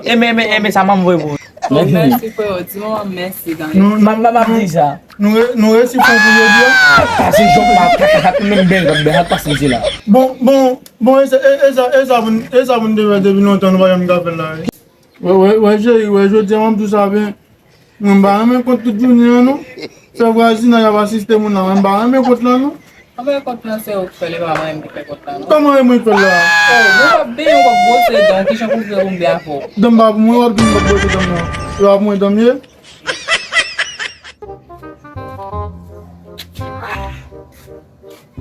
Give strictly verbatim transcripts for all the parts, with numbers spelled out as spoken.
Enben, enben, enben, sa manman voye pou ou. Oh, mèsi, freo. Di manman mèsi, tande. Nou, m ap, m ap, m ap di sa. Nou re-, nou resi fon pou jodi a. Pase jòk la, kaka, kaka, menm bèl, bèl, bèl, pase misye la. Bon, bon, bon, e sa, e, e sa, e sa pou n, e sa pou n te fè depi lontan, nou pa janm ka fè l la, wi. Wè, wè, wè, cheri, wè, jodi a, m ap di w sa byen. Mwen, m pa renmen kont tout jounen an, non. Fè vwazinaj ap asiste moun nan, mwen, m pa renmen kont lan, non. Anben kont lan se ou k fè l, e pa mwen menm ki fè kont lan, non. Kòman e mwen k fè l la? Oh, mwen p ap benyen w, w ap bwose dan w, kijan pou m fè pou m byen avè w? Dan m pa pou mwen, w ap di m w ap bwose dan m nan. E pa pou mwen dan m ye?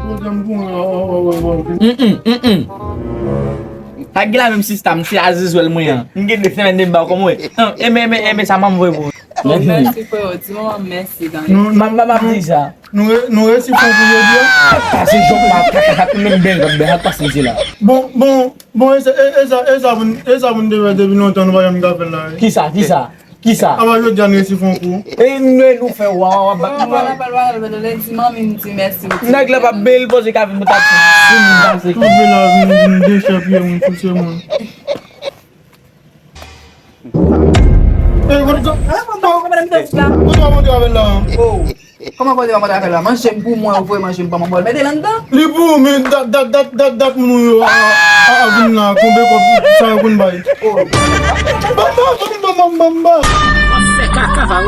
Mwen dan m pou mwen, w, w, w, w, w. Mm, mm, mm, mm. Pa gen la menm sista, m se Azizwèl mwen an. M gen de semèn de m ba w kòman w ye. Enben, enben, enben, sa manman voye pou ou. Oh, mèsi, freo. Di manman mèsi, tande. Nou, m ap, m ap, m ap di sa. Nou re-, nou resi fon pou jodi a. Pase jòk la, kaka, kaka, menm bèl, bèl, bèl, pase misye la. Bon, bon, bon, e sa, e, e sa, e sa pou n, e sa pou n te fè depi lontan, nou pa janm ka fè l la, wi. Kisa, kisa, kisa? Apa jodi a n resi fon kou. E nou, nou fè wa, wa, wa, bat nou. Pale, pale, pale, pale, di manmi m di mèsi, wi. Nèg la p ap byen, li panse ka vin pou ta di m pase. Tout vin la vin, vin dechèpiye moun, souse moun. Eh, kote sa? Kote w ap monte avè l la? Oh. Kòman kote w ap monte avè l la? Manje m pou mwen, ou voye manje m ban mwen, mete l anndan. Li pou ou, men dat, dat, dat, dat, dat moun ou yo a, a, a vin la, konbyen kòb sa yo konn bay? Oh. Bamba, bamba, bamba,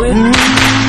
bamba.